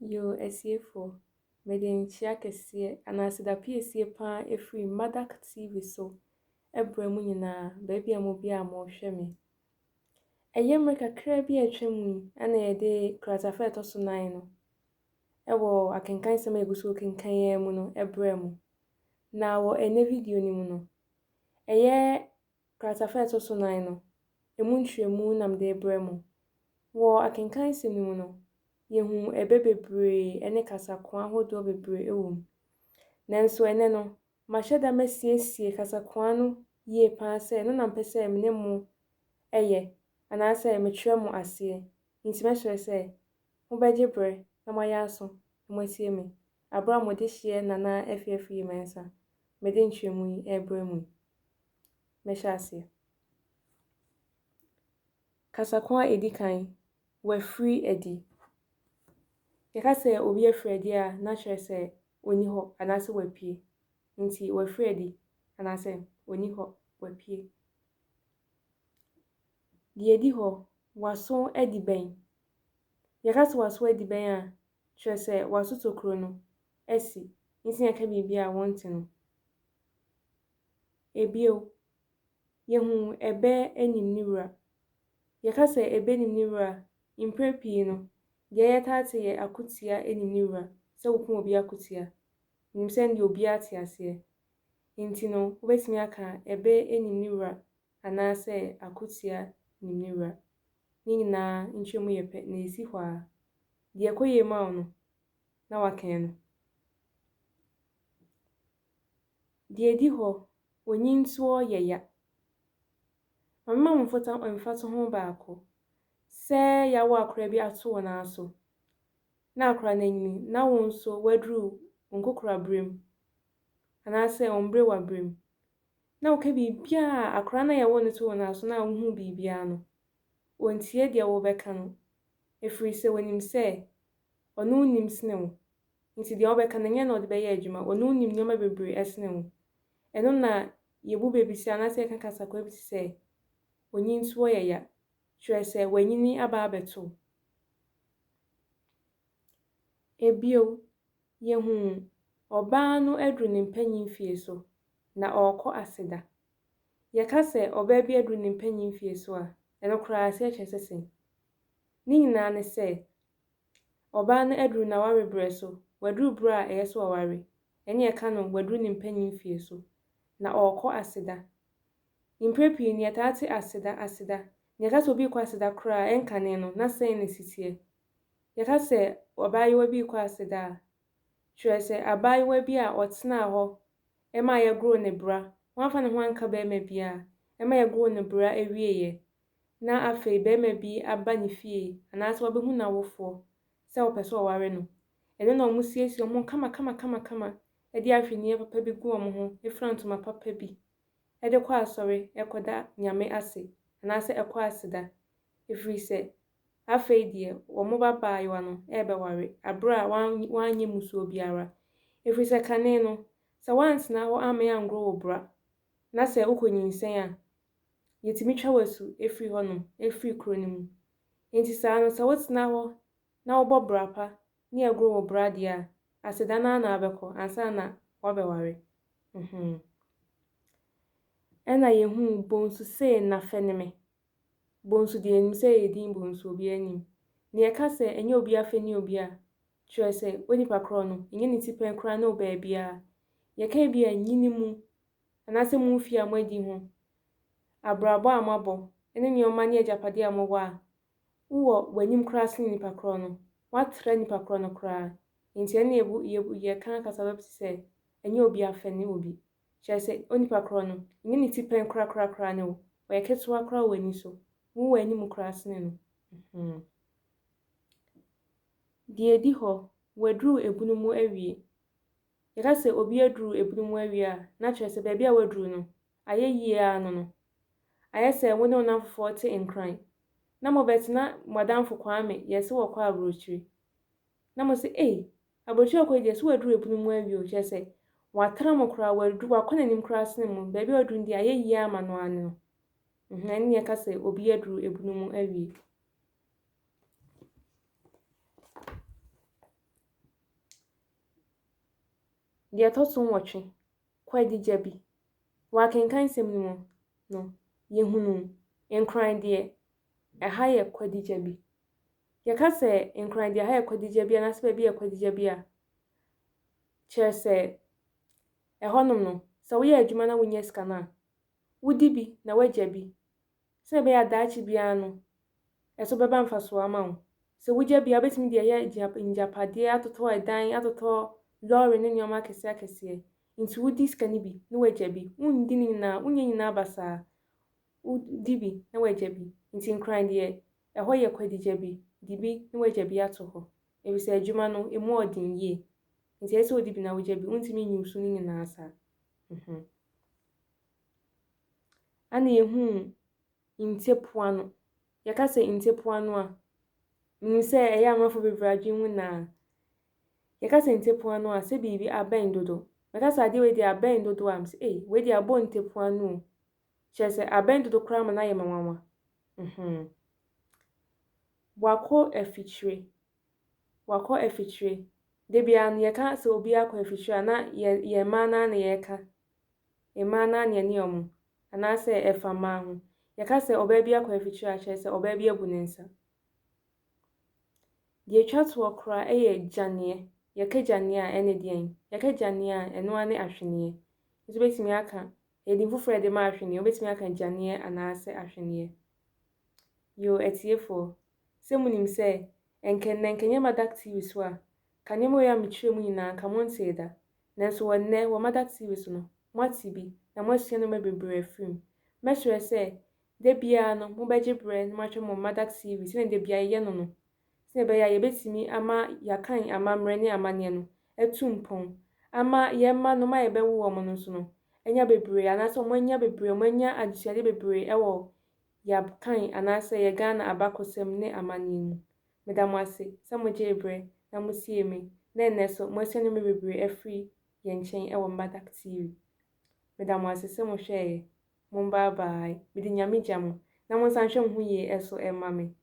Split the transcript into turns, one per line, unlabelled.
Yoo atiefoɔ, mede nkyea kɛseɛ anaa aseda piesie paa ɛfiri Madak TV so brɛ mo nyinaa baabi a mo biara a mohwɛ me. Ɛyɛ mmerɛ kakra bi a atwa mu yi ɛna yɛde kratafa a ɛtɔ so nan no ɛwɔ akenkansɛm a yɛgu so rekenkan yi ara mu no brɛɛ mo. Na wɔ ɛnnɛ video no mu no, ɛyɛ kratafa a ɛtɔ so nan no, ɛmu nkyerɛmu na mede rebrɛ mo. Wɔ akenkansɛm no mu no, yɛhu ɛbɛ bebree ne kasakoa ahodoɔ bebree wɔ mu. Nanso ɛnnɛ no, mahyɛ da masiesie kasakoa no yie pa ara sɛ ɛno na mepɛ sɛ me ne mo yɛ anaasɛ mekyerɛ mo aseɛ. Nti mɛsrɛ sɛ mobɛgye berɛ na moayɛ aso na moatie me aberɛ a mo dehyeɛ Nana Afiafie Mensah mede nkyerɛmu yi rebrɛ mo yi. Mɛhyɛ aseɛ. Kasakoa a ɛdi kan, wafiri adi. Yɛka sɛ obi afiri adi a, na kyerɛ sɛ ɔnni hɔ anaasɛ wapue. Nti wafiri adi anaasɛ ɔnni hɔ, wapue. Deɛ ɛdi hɔ, w'aso adi bɛn. Yɛka sɛ w'aso adi bɛn a, kyerɛ sɛ w'aso tokuro no asi, nti na yɛka biribi a wonte no. Ebio, Yehu ɛbɛ nim ne wura. Yɛka sɛ ɛbɛ nim ne wura a, mprɛ pii no, deɛ yɛtaa te yɛ akotia nim ne wura, sɛ wokum obi akotia. Menim sɛ ɛndeɛ obiara te aseɛ. Nti no, wobɛtumi aka ɛbɛ nim ne wura anaasɛ akotia nim ne wura. Ne nyinaa nkyerɛmu yɛ pɛ na ɛsi hɔ ara. Deɛ ɛkɔ yie ma wo no, na woaka ɛno. Deɛ ɛdi hɔ, onyintoɔ yɛ ya. Ma memma mo mfota mfatoho baako. Sɛ yɛawo akora bi ato wo nan so, na akora no anyini, na wo nso woaduru wo nkokoraberɛ mu, anaasɛ wo mmerewaberɛ mu, na woka biribiara a akora no a yɛwoo no too wo nan so no a wohuu biribiara no, ɔntie deɛ worebɛka no, ɛfiri sɛ ɔnim sɛ ɔno nnim sene wo. Nti deɛ wobɛka no, ɛnyɛ na ɔde bɛyɛ adwuma. Ɔno nim nneɛma bebree sene wo. Ɛno na yɛbu bɛ bi sɛ, anaasɛ yɛka kasakoa bi te sɛ, Onyintoɔ yɛ ya. Kyerɛ sɛ, wanyini aba abɛto wo. Ebio, yɛhu ɔbaa no aduru ne mpanyin mfie so, na ɔrekɔ aseda. Yɛka sɛ ɔbaa bi aduru ne mpanyin mfie so a, ɛno koraa aseɛ kyerɛ sɛ sɛn? Ne nyinaa ne sɛ, Ɔbaa no aduru n'aware berɛ so, waduru berɛ a ɛyɛ sɛ ɔware, ɛne ɛka no waduru ne mpanin mfie so, na ɔrekɔ aseda. Mprɛ pii no yɛtaa te aseda, aseda. Na yɛka sɛ obi rekɔ aseda koraa a, ɛnkane no, na sɛn na ɛsi teɛ? Yɛka sɛ abaayewa bi rekɔ aseda a, kyerɛ sɛ abaayewa bi a ɔtenaa hɔ ma yɛgoroo ne bra, wamfa ne ho anka barima biara, ɛma yɛgoroo ne bra wieeɛ, na afei barima bi aba ne fie anaasɛ wabehu n'awofoɔ sɛ ɔpɛ sɛ ɔware no, ɛno na wɔsiesie wɔn ho kamakamakamakama de ahweneɛ papa bi gu wɔn ho, fira ntoma papa bi de kɔ asɔre kɔda Nyame ase anaasɛ ɛkɔ aseda, ɛfiri sɛ afei deɛ wɔn ba baayewa no rebɛware aberɛ a wanyɛ mmusuo biara, ɛfiri sɛ kane no, sɛ woantena hɔ amma yɛangoro wo bra na sɛ wokɔnyinsɛn a, yɛtumi twa wo asu firi hɔnom, firi kuro no mu. Enti saa no, sɛ wotena hɔ na wobɔ bra pa ne yɛgoro wo bra deɛ a, aseda no ara na wobɛkɔ ansa na woabɛware. Mm-hmm. Ɛna yɛhuu Bonsu sei na fɛ ne me. Bonsu deɛ yɛnim sɛ ɛyɛ din Bonsu, obiara nim. Na yɛka sɛ ɛnyɛ obi afɛ ne obi a, kyerɛ sɛ onipa korɔ no, ɛnyɛ ne ti pɛn koraa ne wo baabiara. Yɛka bi a, nyini mu, anaasɛ mo mfeɛ a moadi ho, abrabɔ a moabɔ, ne nneɛma ne agyapadeɛ a mowɔ a, wowɔ w'anim koraa sene nipa korɔ no, woatra nipa korɔ no koraa. Enti ɛnna yɛbu, yɛbu, yɛka kasaba bi te sɛ, ɛnyɛ obi afɛ ne obi. Kyerɛ sɛ, onipa korɔ no, ɛnyɛ ne ti pɛn korakorakoraa ne wo, ɔyɛ ketewa koraa wɔ w'ani so, wowɔ w'anim koraa sene no. Mm-hmm. Deɛ ɛdi hɔ, waduru ebunu mu awie. Yɛka sɛ obi aduru ebunu mu awie a, na kyerɛ sɛ baabi a waduru no, ayɛ yie ara no no. Ayɛ sɛ wo ne wo nnamfofoɔ te Nkran, na mobɛtena mo adamfo Kwame, yɛse wɔkɔ aburokyire. Na mose ei, aburokyire a ɔkɔ yi deɛ, so waduru ebunu mu awie o, kyerɛ sɛ watra mo koraa, waduru, wakɔ n'anim koraa sene mo, baabi a waduru no deɛ ayɛ yie ama no ara ne no. Mhm, ɛno ne yɛka sɛ obi aduru ebunu mu awie. Deɛ ɛtɔ so nwɔtwe, Kwadigyabi. Wɔ akenkansɛm no mu no, yɛhunuu Nkran deɛ ɛha yɛ Kwadigyabi. Yɛka sɛ Nkran deɛ ɛha yɛ Kwadigyabi anaasɛ baabi yɛ Kwadigyabi a, kyerɛ sɛ ɛhɔnom no, sɛ woyɛ adwuma na wonya sika no a, wodi bi na woagya bi Sɛnea ɛbɛyɛ a daakye biara no, ɛso bɛba mfasoɔ ama wo. Sɛ wogya bi a, wobɛtumi de ayɛ agyapadeɛ, atotɔ ɛdan, atotɔ lɔɔre ne nneɛma akɛseɛ akɛseɛ. Nti wodi sika no bi na woagya bi. Wonni ne nyinaa, wonyɛ nyinaa basaa. Wodi bi na woagya bi. Nti Nkran deɛ, ɛhɔ yɛ kwadigya bi. Di bi na woagya bi ato hɔ. Ɛfiri sɛ adwuma no, ɛmu ɔden yie. Nti ɛsɛ sɛ wodi bi na wogya bi. Wontumi nyi wo so ne nyinaa saa. Mhm. Ɛna yɛhuu ntepoa no. Yɛka sɛ ntepoa no a, menim sɛ ɛyɛ amanfoɔ bebree adwene mu naa. Yɛka sɛ ntepoa no a, sɛ biribi abɛn dodo. Mɛka sɛ adeɛ wei deɛ abɛn dodo a, mesɛ ei, wei deɛ abɔ ntepoa no o. Kyerɛ sɛ abɛn dodo koraa ma no ayɛ me nwanwa. Mhm. Wakɔ afikyire. Wakɔ afikyire. Da biara no yɛka sɛ obi akɔ afikyire a, na yɛ yɛn mmaa no ara na yɛreka. Mmaa no ara na yɛne wɔn, anaasɛ ɛfa mmaa ho. Yɛka sɛ ɔbaa bi akɔ afikyire a, kyerɛ sɛ ɔbaa bi abu ne nsa. Deɛ ɛtwa toɔ koraa yɛ gyaneɛ. Yɛka gyaneɛ a, ɛne deɛn? Yɛka gyaneɛ a, ɛno ara ne ahweneɛ. Nso wobɛtumi aka, ɛyɛ din foforɔ a yɛde ma ahweneɛ, wobɛtumi aka gyaneɛ anaasɛ ahweneɛ. Yoo atiefoɔ, sɛ monim sɛ, ɛnkɛ nnɛ nka ɛnyɛ Madak TV so a, ka nneɛma wei a mekyerɛɛ mu nyinaa nka montee da. Nanso wɔ nnɛ, wɔ Madak TV so no, moate bi, na moasua nneɛma bebree afiri mu. Mɛsrɛ sɛ, da biara no, mobɛgye berɛ na moahwɛ mo Madak TV sɛdeɛ da biara yɛyɛ no no, sɛdeɛ ɛbɛyɛ a yɛbɛtumi ama yɛakan amammerɛ ne amanneɛ no atu mpɔn, ama yɛn mma no, mma a yɛbɛwo wɔn no nso no, anya bebree, anaasɛ wɔanya bebree, wɔanya adesuadeɛ bebree wɔ yɛakan anaasɛ yɛ Ghana abakɔsɛm ne amanneɛ mu. Meda mo ase sɛ mogyee berɛ na motiee me na ɛnnɛ nso moasua nneɛma bebree afiri yɛn nkyɛn wɔ Mbadak TV. Meda mo ase sɛ mohwɛeɛ. Mo bye bye. Mede Nyame gya mo na monsan nhwɛ mo ho yie nso mma me.